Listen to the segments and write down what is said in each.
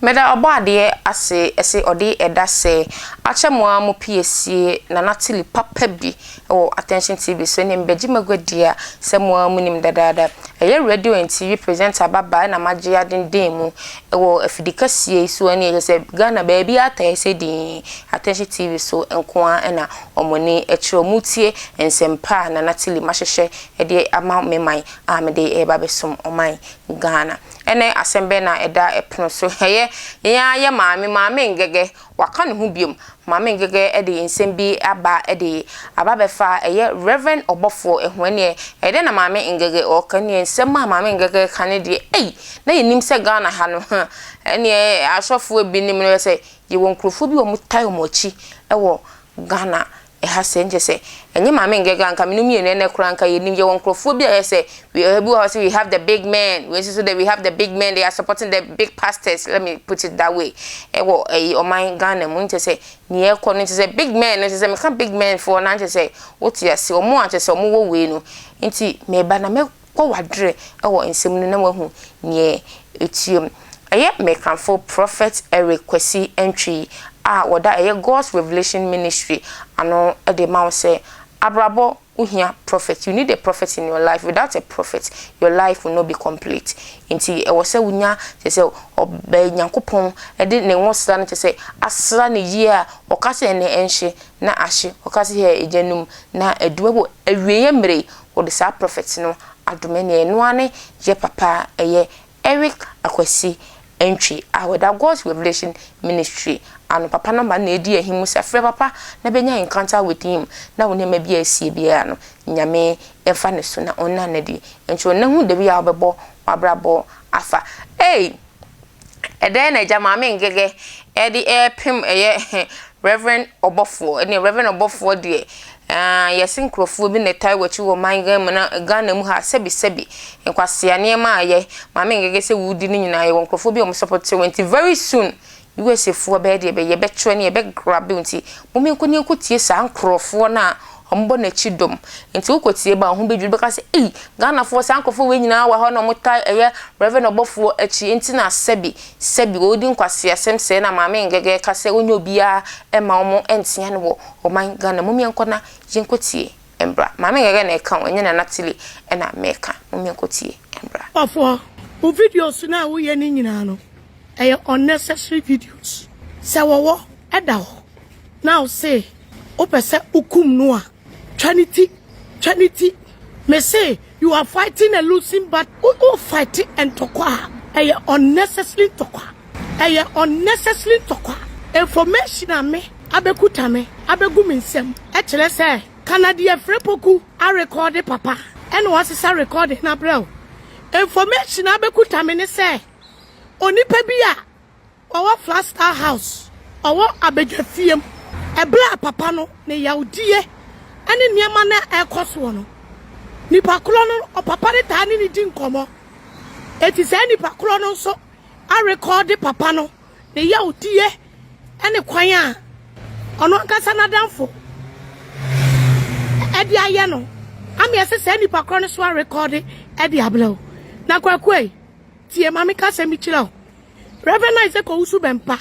Meda Ɔbɔadeɛ ase se ɔde ɛda sɛ akyɛ mo ara mo piesie Nana Tilly papa bi wɔ Attention TV so ɛneɛ mebɛgye m'aguadie a sɛ mo ara monim dadaada. Ɛyɛ radio and TV presenter ababaa na magye adenden mu wɔ afidi kɛseɛ yi so ɛneɛ kyerɛ sɛ Ghana baabiara taa sɛ dinn Attention TV so nko ara na wɔn ani kyerɛ wɔn tie nsɛmpa a Nana Tilly mahyehyɛ de ama me man a mede reba abɛsom ɔman Ghana. Ɛnnɛ asɛm bɛn na ɛda pono so? Ɛyɛ yɛn ara yɛ maame, Maame Ngege, waka ne ho biom. Maame Ngege de nsɛm bi aba de aba abɛfa ɛyɛ Rev. Ɔbɔfoɔ ho. Ɛnneɛ ɛyɛ dɛn na Maame Ngege ɔreka? Ɛnneɛ nsɛm a Maame Ngege reka no deɛ, ei, na yɛnnim sɛ Ghana ha no, ɛnneɛ asɔfoɔ binom no, sɛ yɛwɔ nkurɔfoɔ bi a wɔtae wɔn akyi wɔ Ghana Ɛha sɛ nkyɛ sɛ ɛnyɛ maame ngɛgɛ a nka mene mmienu ɛnɛ koraa nka yɛnim yɛwɔ nkorɔfoɔ bi a ɛyɛ sɛ we ebi wɔ hɔ sɛ we have the big men wei nso so the we have the big men they are supporting the big pastors let me put it that way ɛwɔ ɛyi ɔman Ghana mu nkyɛ sɛ nea ɛkɔ no nkyɛ sɛ big men no nkyɛ sɛ meka big men foɔ na nkyɛ sɛ wote ase wɔn a nkyɛ sɛ wɔn wɔ wei no nti meba na mɛ Kɔ w'adwerɛ wɔ nsɛm no na woahu neɛ ɛtuam. Ɛyɛ mekamfo Prophet Eric Kwasi Antwi a wɔda ɛyɛ God's Revelation Ministry ano de ma wo sɛ abrabɔ wohia prophet, you need a prophet in your life, without a prophet your life will not be complete. Nti ɛwɔ sɛ wonya kyerɛ sɛ ɔbɛ Nyankopɔn de ne ngosra no kyerɛ sɛ asra no yie a ɔka sɛ ɛnɛ ɛnhye na ahye, ɔka sɛ hɛ egya num na adum ɛwɔ awieɛ mmerɛ yi Wɔde saa prɔfɛt no adom ɛneɛ ɛno ara ne yɛ papa ɛyɛ Eric Akwasi Antwi a ɔda God's Revelation Ministry ano papa number no na ɛdi ahi mu sɛ frɛ papa na bɛnya encounter with him na wo nneɛma bi a asie biara no Nyame mfa ne so na ɔnna no adi nti ɔnna hu dabi a wobɛbɔ wabrabɔ afa ei. Ɛdɛn na agya maame ngɛgɛ ɛde ɛrepem ɛyɛ Rev. Ɔbɔfoɔ ɛne Rev. Ɔbɔfoɔ deɛ aah yɛse nkorɔfoɔ bi na ɛtae wakyi wɔ man Ghana mu na Ghana mu ha sɛbi sɛbi nkwasea nneɛma a yɛ maame ngɛgɛ sɛ wodi no nyinaa yɛwɔ nkorɔfoɔ bi a wɔn support wo nti very soon USA foɔ bɛyɛ deɛ bɛyɛ yɛbɛkyerɛ ne yɛbɛ grabe wo nti mom yɛnkɔ ne yɛnkɔ tie saa nkorɔfoɔ no a Wɔbɔ n'akyi dɔm. Nti wokɔ tie ba a, wo ho bɛdwiri. Wobɛka sɛ, Ei, Ghanafoɔ, saa nkurɔfoɔ wei nyinaa wɔ ha na wɔtaa ɛyɛ Rev. Ɔbɔfoɔ akyi, nti na sɛbi, sɛbi, wɔredi nkwaseasɛm sɛɛ na Maame Ngɛgɛ reka sɛ ɔnyɛ obiara mma wɔn ntea no wɔ ɔman Ghana. Mom yɛnkɔ na yɛnkɔ tie mbra. Maame Ngɛgɛ na ɛreka o, ɛnyɛ Nana Tile na mereka. Mom yɛnkɔ tie mbra. Ɔfoɔ, wo videos no a woyɛ no nyinaa no, ɛyɛ unnecessary videos. Sɛ wɔwɔ da hɔ na wo se wopɛ sɛ wokum no a, twa ne ti, twa ne ti. Me se you are fighting a losing battle. Wo wo fight ntɔkwa a, ɛyɛ unnecessary ntɔkwa. Ɛyɛ unnecessary ntɔkwa. Information a me abɛkuta me, abɛgu me nsam kyerɛ sɛ Kanadeɛ Frepoku arekɔɔde papa ɛna wasesa recording no abrɛ wo. Information a abɛkuta me ne sɛ onipa bi a Ɔwɔ Flagstaff House, ɔwɔ abadwafie mu. Ɛberɛ a papa no ne yawdie ne nneɛma no a ɛrekɔ soɔ no, nipa korɔ no, ɔpapa no taa ne no di nkɔmmɔ. Enti saa nipa korɔ no nso arekɔɔde papa no ne yawdie ne kwan a ɔno ankasa n'adamfo de ayɛ no ama ɛsɛ saa nipa korɔ no so arekɔɔde de abrɛ wo. Na Kwaku ei, tie ma meka asɛm bi kyerɛ wo. Rev. Isaac Owusu Bɛmpa,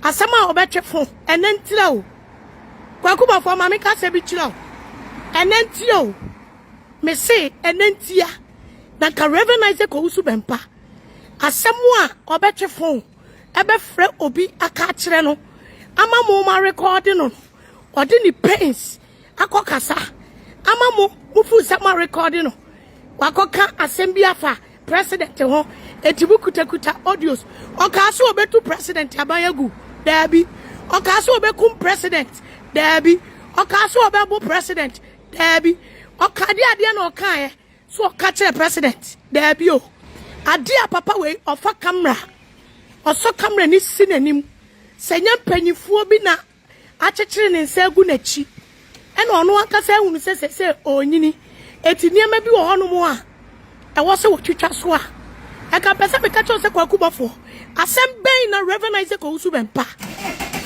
asɛm a ɔbɛtwe fo ɛnɛ ntira o. Kwaku Bɔfoɔ ma menka asɛm bi kyerɛ wo ɛnɛ ntia o. Me se ɛnɛ ntia na nka Rev. Isaac Owusu Bɛmpa asɛm a ɔbɛtwe fo ɛbɛfrɛ obi aka akyerɛ no ama mo ma rekɔɔde no no ɔde ne pains akɔ kasa ama mo mo feel sɛ mo arekɔɔde no wakɔka asɛm bi afa president ho eti mo kutakuta audios ɔkaa sɛ ɔbɛtu president aban agu daabi ɔkaa sɛ ɔbɛkum president daabi ɔkaa sɛ ɔbɛbo president daabi ɔka adeɛ adeɛ na ɔkaeɛ so ɔka kyerɛ president daabi o adeɛ a papa wei ɔfa camera ɔsɔ camera ni si n'anim sɛ nyɛ mpanyinfoɔ bi na akyekyere ne nsa agu n'akyi, ɛna ɔno ankasa ahunu sɛ seesei ɔrenyini, enti nneɛma bi wɔ hɔnom a ɛwɔ sɛ wɔtwitwa so a, ɛka mpɛ sɛ meka kyerɛ wo sɛ Kwaku Bɔfoɔ, asɛm bɛn na Rev. Isaac Owusu Bɛmpa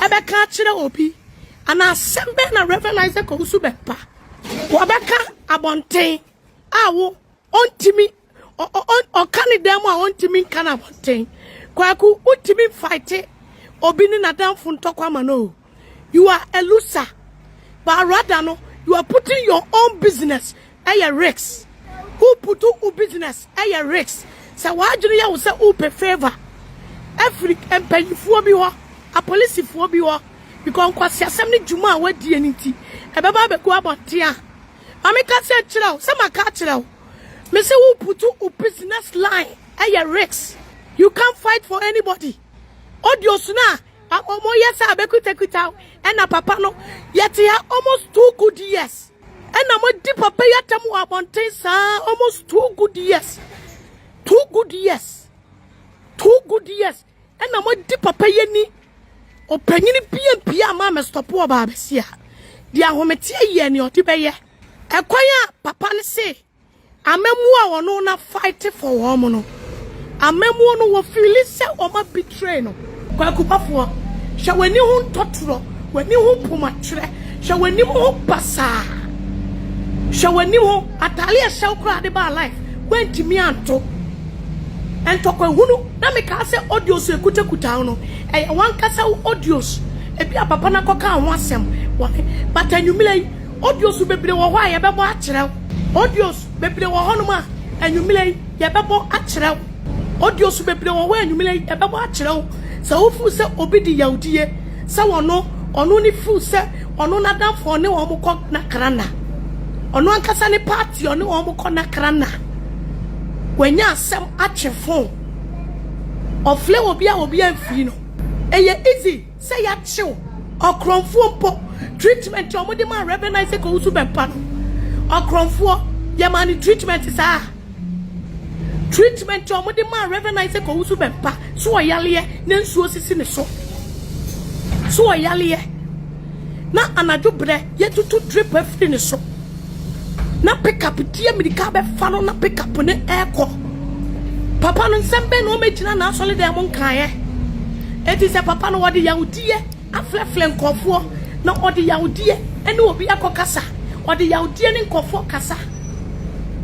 ɛbɛka akyerɛ obi, anaa asɛm bɛn na Rev. Isaac Owusu Bɛmpa wɔbɛka abɔnten a wo ɔntumi ɔka ne dan mu a ɔntumi nka no abɔnten. Kwaku, wontumi mfight obi ne n'adamfo ntɔkwa ma no o. You are a loser. But rather no, you are putting your own business ɛyɛ risk. Wo put wo business ɛyɛ risk. Sɛ w'adwene yɛ wo sɛ wopɛ favour afiri mpanyinfoɔ bi hɔ, apolisifoɔ bi hɔ, because nkwasiasɛm ne dwuma a wadie no nti, ɛbɛba abɛgu abɔnten a. Maame ka sɛ kyerɛ wo, sɛ maka akyerɛ wo. Me sɛ wo put wo business line ɛyɛ risk. You can't fight for anybody. Audios na ɔmo yɛ sɛ abɛkutakuta ɛna papa no yɛte ha almost 2 good years. Ɛna mo di papa yi atam wɔ abɔnten saa almost 2 good years. 2 good years. 2 good years. Ɛna mo di papa yi ani. Ɔpanyin bie mpie a maa mɛ stop wɔ baabɛsi a. Deɛ ahometeɛ yɛ nea ɔde bɛyɛ. Ɛkwan a papa no se amamu a ɔno na fight for wɔn no. Amamuo no wɔ feel sɛ ɔma betray no. Kwakubafoɔ, hwɛ w'ani ho ntɔtorɔ, w'ani ho pomatwerɛ, hwɛ w'anim ho basaa. Hwɛ w'anim ho ataale a ɛhyɛ wo koraa de baa life, woantumi anto. Ntɔkwahunu na mekaa sɛ audios ekutakuta wo no, ɛyɛ wankasa wo audios. Ebi a papa no akɔka ho asɛm wɔ but anwummerɛ yi, audios bebree wɔ hɔ a yɛbɛbɔ akyerɛ wo. Audios bebree wɔ hɔnom a anwummerɛ yi yɛbɛbɔ akyerɛ wo. Audios bebree wɔ hɔ a anwummerɛ yi yɛbɛbɔ akyerɛ wo. Sɛ wofu sɛ obi di yawdie sɛ wɔno ɔno ne feel sɛ ɔno n'adamfo ɔne wɔn kɔ nakrana. Ɔno ankasa ne party ɔne wɔn kɔ nakrana. Wanya asɛm atwe phone. Ɔflɛ obi a obi amfiri no. Ɛyɛ easy sɛ yɛakyew ɔkorɔmfoɔ mpo treatment a wɔde maa Reverend Isaac Owusu Bɛmpa no. Ɔkorɔmfoɔ yɛma ne treatment saa. Treatment a wɔde maa Reverend Isaac Owusu Bɛmpa so ɔyaleɛ na nsuo sisi ne so. So ɔyaleɛ na anadwo berɛ yɛtutu drip afiri ne so. Na pickup die mirika bɛfa no na pickup ne ɛrekɔ. Papa no nsɛm bɛn na ɔmɛgyina n'asɔre dan mu nkaeɛ. Eti sɛ papa no wɔde yawdie afrɛfrɛ nkɔfoɔ na ɔde yawdie ɛne obi akɔ kasa. Ɔde yawdie ne nkɔfoɔ kasa.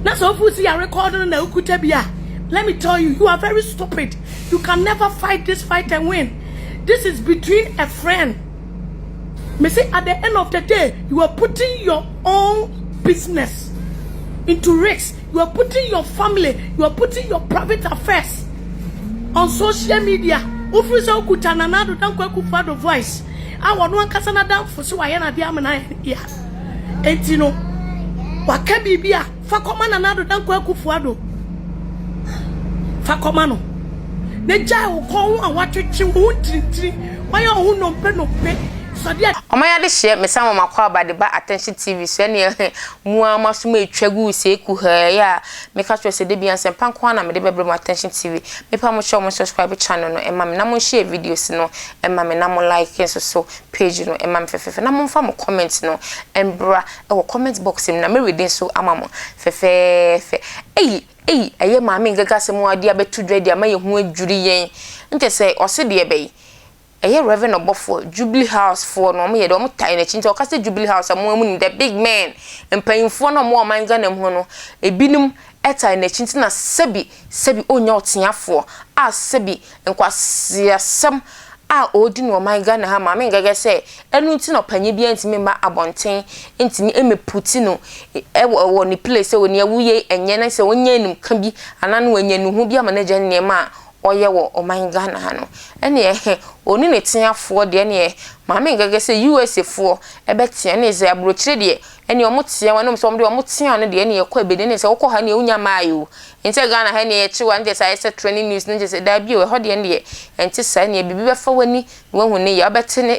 Na sɛ ofu si ya record no na okuta bi a, let me tell you, you are very stupid. You can never fight this fight and win. This is between a friend. Mese, at the end of the day, you are putting your own business into risk. You are putting your family, you are putting your private affairs on social media. Wofiri sɛ wokuta Nana Addo Dankwa Akufo-Addo voice a wɔno ankasa n'adamfo so wayɛ n'adeɛ ama no ayɛ ya. Enti no, waka biribi a fa kɔma Nana Addo Dankwa Akufo-Addo. Fa kɔma no. Na gyae wo kɔn ho a watwetwe wo ho ntirintiri, wayɛ wo ho nnompe nnompe. Sɔdeɛ Ɔman ade hyɛ mesan wɔn akɔ aba de ba Attention TV so ɛne mu a ma so ma etwa gu seeku ha yɛ a meka kyerɛ sɛ debi ansɛmpa nko ara na mede bɛbrɛ mu Attention TV. Mepa mo kyɛ mo subscribe channel no ɛma me na mo share videos no ɛma me na mo like nso so page no ɛma me fɛfɛɛfɛ na momfa mo comment no ɛmbra ɛwɔ comment box mu na meredi nso ama mo fɛfɛɛfɛ. Eyi eyi ɛyɛ maame Ngaga asɛm a ɔde abɛto dwa de ama yɛn ho adwiri yɛn nkyɛ sɛ ɔse deɛ bɛyi ɛyɛ Reverend ɔbɔfoɔ Jubilee House foɔ no ɔmo yɛ de ɔmo tae n'akyi nti ɔka sɛ Jubilee House ɔmo mu nim the big men mpanyinfoɔ no ɔmo wɔ ɔman Ghana mu hɔ no ebinom ɛtae n'akyi nti na sɛbi sɛbi onya ɔteafoɔ a sɛbi nkwasiasɛm a ɔredi no ɔman Ghana ha. Maame Ngaga sɛ ɛno nti na ɔpanyin bi ntumi mma abɔnten ntumi mmɛputi no ɛwɔ ɛwɔ ne place sɛ wɔn awuye ɛnyɛ na sɛ wɔnyɛ enimka bi anaa no wɔnyɛ nuhu bi ama n'agya nneɛma a ɔyɛ wɔ ɔman Ghana ha no ɛneɛ ɔne ne teafoɔ deɛ neɛ maame Ngaga sɛ USA foɔ ɛbɛtea ne sɛ aburokyire deɛ ɛne ɔmo tea wɔn sɛ ɔmo de ɔmo tea no deɛ ɛne ɛkɔ ebedi ne sɛ wokɔ ha neɛ wonya maa yi o nti Ghana ha neɛ yɛkye wa nkyɛ sɛ ayɛ sɛ trending news no nkyɛ sɛ daabi o ɛhɔ deɛ neɛ ɛnte saa neɛ biribi bɛfa w'ani na wahu ne yɛ ɔbɛte ne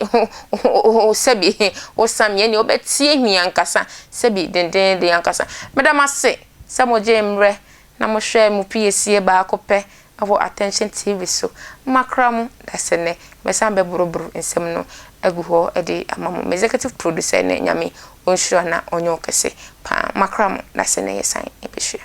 sɛbi wosam yɛ neɛ ɔbɛtie hwi ankasa sɛbi dendenden ankasa. Meda mo ase sɛ mo gye mmerɛ na mohwɛ mo piesie baako pɛ ɛwɔ Attention TV so. Makra mo dasɛ nɛ mɛsan bɛborɔborɔ nsɛm no agu hɔ de ama mo. Executive producer ne Nyame ɔnhyira na ɔnyɛ ɔkɛse paa. Makra mo dasɛ nɛ yɛsan ɛbɛhyia.